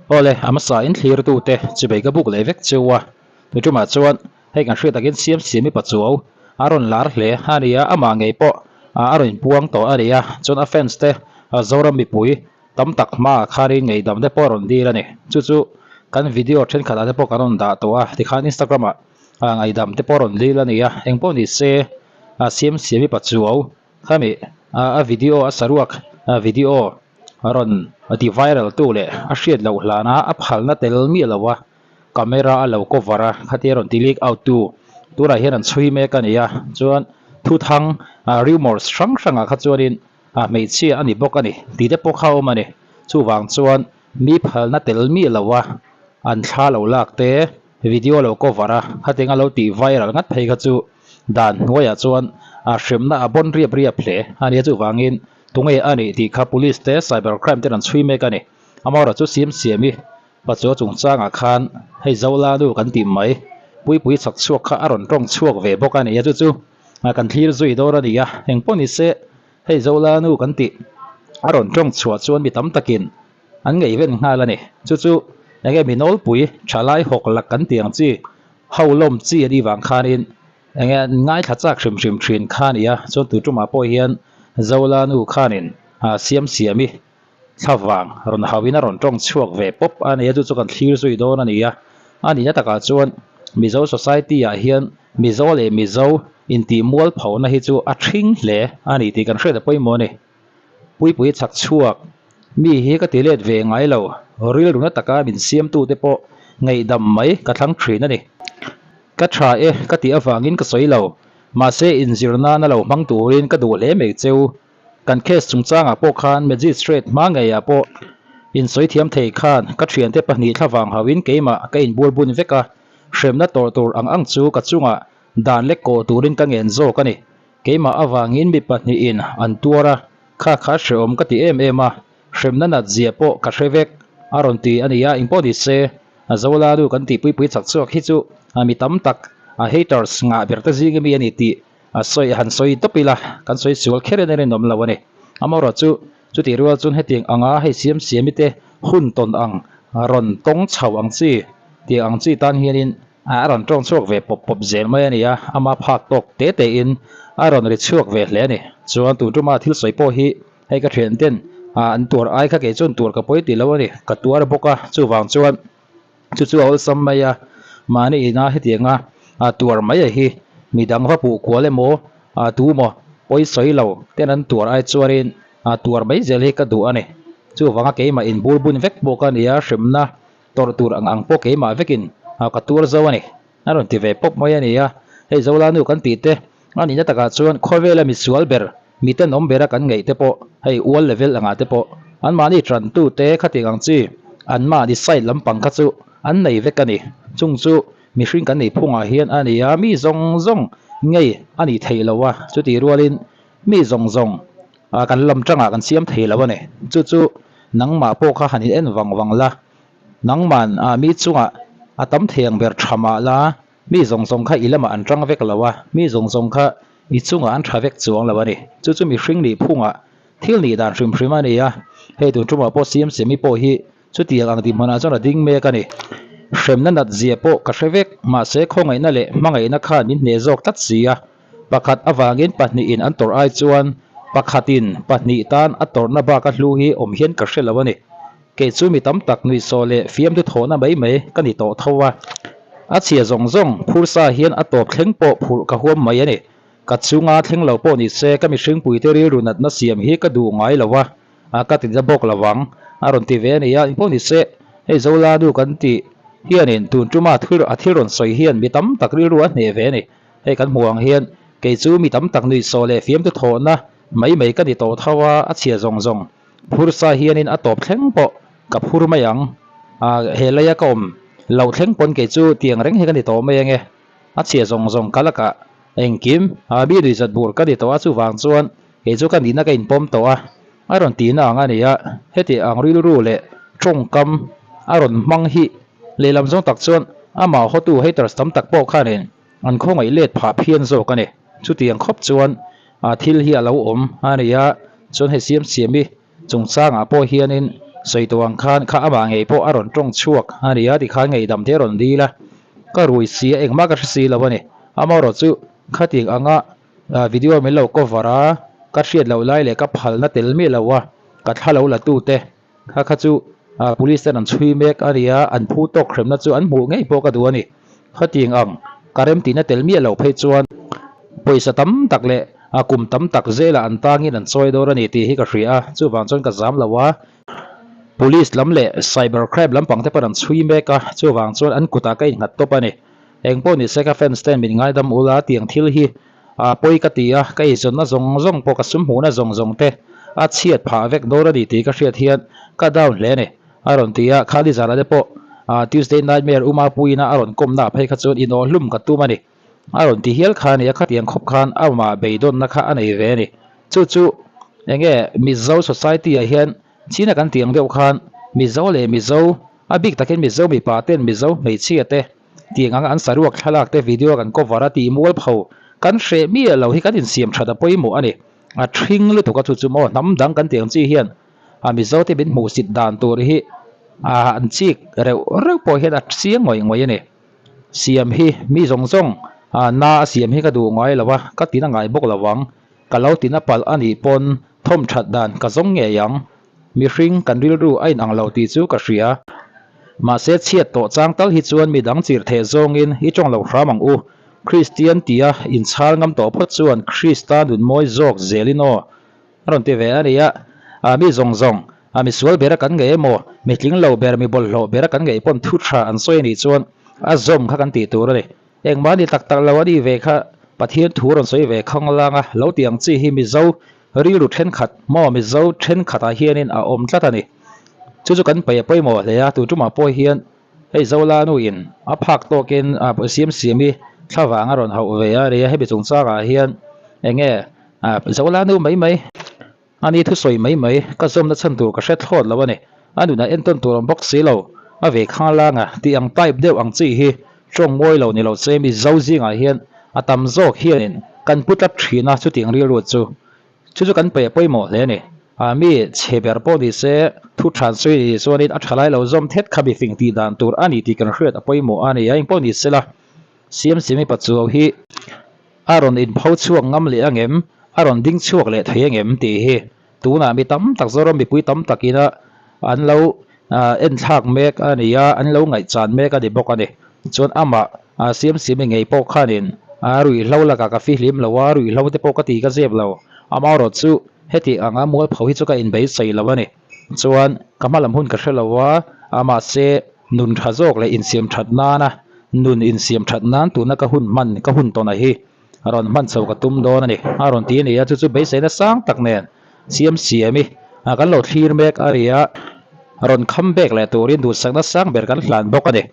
Awle, a hmasa in thlirtute chibei ka buk leh vek cheu a, tuṭumah chuan hei kan hriat takin siam siam i pachuau a rawn lar hle a ni a, amah ngei pawh a rawn inpuang tawh a ni a, chuan a fans te Zoram mipui tam tak hmaah khanin ngeihdam te pawh a rawn dil a ni. Chu chu kan video thenkhatah te pawh kan rawn dah tawh a, tikhan Instagram ah ngaihdam te pawh a rawn dil a ni a, engpawh ni se siam siam i pachuau Khami a video a saruak video rawn ti viral tu leh a hriat loh hlana a phalna tel miah lo a, camera a lo cover a, khatia rawn ti leak out tu tunah hian an chhui mek a ni a, chuan thuthang rumours hrang hrangah kha chuanin hmeichhia a ni bawk a ni tih te pawh kha a awm a ni. Chuvang chuan mi phalna tel miah lo a an thla lo lak te video lo cover a, khatiang a lo tih viral ngat phei kha chu dan hnuaiah chuan a hremna a bawn riap riap hle a nia chuvangin tunge a nih tih kha police te cyber crime ten an chhui mek a ni. Amaherawhchu chu siam siam i pachuau chungchangah khan hei Zolanu kan tih mai Puipui chak chhuak kha a rawn tawng chhuak ve bawk a ni a chu chu kan thlir zui dawn a ni a, engpawh ni se hei Zolanu kan tih a rawn tawng chhuah chuan mi tam takin an ngaihven nghal a ni. Chu chu enge mi nawlpui thalai hawk lak kan tih ang chi ho lawm chi a nih vang khanin enge an ngaithla chak hrim hrim thin kha a ni a, chuan tu tumah pawh hian Zola nu khanin siam siam i thlavang rawn hauhin a rawn tawng chhuak ve pawp a ni a, chu chu kan thlir zui dawn a ni a. A nihna takah chuan Mizo society ah hian Mizo leh Mizo intih mualphona hi chu a thring hle a ni tih kan hriat a pawimawh a ni. Puipui chak chhuak, Mi hi ka ti let ve ngai lo, rilru na taka min siamtute pawh ngaihdam mai ka thlang thin a ni. Ka tha e ka tih avangin ka sawi lo, mahse inzir nana lo hmang turin ka duh hle mai cheu. Kan case chungchangah pawh khan magistrate hma ngeiah pawh insawi thiam thei khan ka thiante pahnih thlavang hauhin keimah ka inbur bun vek a, hremna tawrh tur ang ang chu ka chungah dan lek kawh turin ka ngen zawk a ni. Keimah avangin mi pahnihin an tuar a, kha kha hrehawm ka ti em em a, hremna nat zia pawh ka hre vek a rawn ti a nia, engpawh ni se a Zola nu kan tih puipui chak chhuak hi chu mi tam tak a haters ngah ber te zing ami a ni tih a sawi han sawi tawp ila kan sawi sual kher in a rinawm lo a ni. Amaherawh chu chutih rual chuan hetiang anga hei siam siami te hun tawn ang rawn tawng chho ang chi tih ang chi tan hianin A rawn tawng chhuak ve pawp pawp zel mai a ni a, ama phak tawk te te in a rawn ri chhuak ve hle a ni. Chuan tun tuma thil sawi pawh hi hei ka thian ten an tuar ai kha kei chuan tuar ka pawi ti lo a ni, ka tuar bawk a, chuvang chuan chu chu a awlsam mai a, mahni ina hetianga tuar mai a hi midang va puh kual emaw tu maw pawi sawi lo ten an tuar ai chuanin tuar mai zel hi ka duh a ni. Chuvanga keimah inbur bun vek bawk a ni a, hremna Tawrh tur ang ang pawh keimah vekin ka tuar zo a ni. A rawn ti ve pawp mai a ni a. Hei Zola nu kan tih te a nihna takah chuan khawvela misual ber, mi tenawm bera kan ngaih te pawh hei ual level angah te pawh anmahni tantu te khatiang ang chi anmahni side lampang kha chu an nei vek a ni. Chung chu mihring kan nih phungah hian a ni a, mi zawng zawng ngei a nih theih lo a, chutih rualin mi zawng zawng kan lam tangah kan siam thei lo a ni. Chu chu nangmah pawh kha han in en vang vang la, nangman ah mi chungah a tam thei ang ber tha mah la, mi zawng zawng kha i lamah an tang vek lo a, mi zawng zawng kha i chungah an tha vek chuang lo a ni. Chu chu mihring nih phungah thil nih dan hrim hrim a ni a, hei tun tumah pawh siam siami pawh hi chutiang ang tihhmunah chuan a ding mek a ni. Hremna nat zia pawh ka hre vek, mahse khawngaihna leh hmangaihna khan min hneh zawk tlat si a. Pakhat avangin pahnihin an tawrh ai chuan pakhatin pahnih tan a tawrhna bak a hlu hi awm hian ka hre lo a ni. Kei chu mi tam tak nuihsawh leh fiamtu thawhna mai mai ka ni tawh tho a. A chhia zawng zawng phursa hian a tawp thleng pawh phurh ka huam mai a ni. Ka chunga thleng lo pawh ni se ka mihringpuite rilru natna siam hi ka duh ngai lo a, ka ti ta bawk lo ang a rawn ti ve a ni a. Engpawh ni se hei Zola nu kan tih hianin tun tuma a thil rawn sawi hian mi tam tak rilru a hneh ve a ni. Hei kan hmuh ang hian kei chu mi tam tak nuihsawh leh fiamtu thawhna mai mai ka ni tawh tho a, a chhia zawng zawng phursa hianin a tawp thleng pawh ka phur mai ang. He leia ka awm lo thleng pawn kei chu tiang reng hi ka ni tawh mai ange, a chhia zawng zawng ka lakah engkim mi nuihzat bur ka ni tawh a, chuvang chuan kei chu ka nihna ka inpawm tawh a, a rawn tihna ang a ni a, heti ang rilru leh tawngkam a rawn hmang hi lehlam zawng tak chuan amah hawtu haters tam tak pawh khanin An khawngaih let phah phian zawk a ni. Chutiang khawp chuan thil hi a lo awm a ni a, chuan hei siam siam i chungchangah pawh hianin Sawi tawh ang khan kha amah ngei pawh a rawn tawng chhuak a ni a, tikhan ngaihdam te a rawn dil a, ka rui si a, engmah ka hre si lo a ni. Amaherawh chu khatiang anga video min lo cover a, ka hriat loh lai leh ka phalna tel miah lo a, ka thla lo la tu te kha kha chu police ten an chhui mek a ni a, an phu tawk hremna chu an hmuh ngei pawh ka duh a ni. Khatiang ang ka remtihna tel miah loh phei chuan pawisa tam tak leh kum tam tak zelah an tangin an chawi dawn a ni tih hi ka hria a, chuvang chuan ka zam lo a. Police lam leh cyber crime lampang te pawn an chhui mek a, chuvang chuan an kutah ka innghat tawp a ni. Eng pawh nise ka fans ten min ngaidam ula tiang thil hi pawi ka ti a, ka eizawnna zawng zawng pawh ka sum hmuhna zawng zawng te a chhiat phah vek dawn a ni tih ka hriat hian ka down hle a ni. A rawn ti a, Khali zara te pawh Tuesday Nightmare Uma puiina a rawn kawmna ah phei kha chuan inawhhlum ka tum a ni. A rawn ti hial kha a ni a, khatiang khawp khan amah beidawnna kha a nei ve a ni. Chu chu enge Mizo society ah hian china kan tih ang deuh khan Mizo leh Mizo, a bik takin Mizo mipa ten Mizo hmeichhia te tiang anga an saruak thlalak te video kan cover a tih mualpho kan hreh miah lo hi kan insiam that a pawimawh a ni. A thring lutuk a chu chu maw hnam dang kan tih ang chi hian a Mizo te min hmuhsit dan tur hi a an chik reuh reuh pawh hian a chiang ngawih ngawih a ni. Siam hi mi zawng zawng a na a siam hi ka duh ngai lo a, ka tina ngai bawk lo ang. Ka lo tina palh a nih pawn thawm that dan ka zawng ngei ang. Mihring kan rilru a inang lo tih chu ka hria. Mahse chhiat tawh chang tal hi chuan mi dang chirh theh zawngin i tawng lo hram ang u. Kristian tia inchhal ngam tawh phawt chuan Krista nun mawi zawk zelin aw. A rawn ti ve a ni a, a mi zawng zawng, a mi sual bera kan ngei emaw, mi tling lo ber, mi bawlhhlawh bera kan ngei pawn thu tha an sawi a nih chuan a zawm kha kan tih tur a ni. Engmah ni tak tak lo a nih ve kha Pathian thu rawn sawi ve khang lang a, lo ti ang chi hi Mizo rilru thenkhat maw Mizo thenkhatah hianin a awm tlat a ni. Chu chu kan peih a pawimawh hle a, tun tumah pawh hian hei Zola nuin a phak tawkin a Siamsiami thlavang a rawn hauh ve a ni a, hemi chungchangah hian eng nge Ah, Zola nu mai mai, a ni thusawi mai mai, ka zawmna chhan tur ka hre thlawt lo a ni. A nunah entawn tur awm bawk si lo, a ve khang lang a, tih ang type deuh ang chi hi tawng mawi lo ni lo che Mizo zingah hian a tam zawk hianin kan pu tlat thin a chutiang rilru chu. Chu chu kan peih a pawimawh hle a ni. Ah, mi chhe ber pawh ni se, thu than sawi ni chuanin a tha lai lo zawm thet kha mifing tih dan tur a ni tih kan hriat a pawimawh a ni a, engpawh ni sela Siamsiami Pachuau hi A rawn inpho chhuak ngam leh angem? A rawn ding chhuak leh thei angem? tih hi tunah mi tam tak Zoram mipui tam takina an lo enthlak mek a ni a, an lo ngaihchan mek a ni bawk a ni. Chuan amah Siamsiami ngei pawh khanin a ruihhlo lakah ka fihlim lo a, ruihhlo te pawh ka ti ka zep lo. Amaherawh chu heti anga mualpho hi chu ka inbeisei lo a ni. Chuan ka hmalam hun ka hre lo a, mahse nun tha zawk leh insiam that nana nun insiam that nan tuna ka hun hman ka hun tawna hi rawn hman chho ka tum dawn a ni. A rawn ti a ni a, chu chu beiseina sang tak nen siam siam i kan lo thlir mek a ri a, rawn kham bek leh turin duhsakna sang ber kan hlan bawk a ni.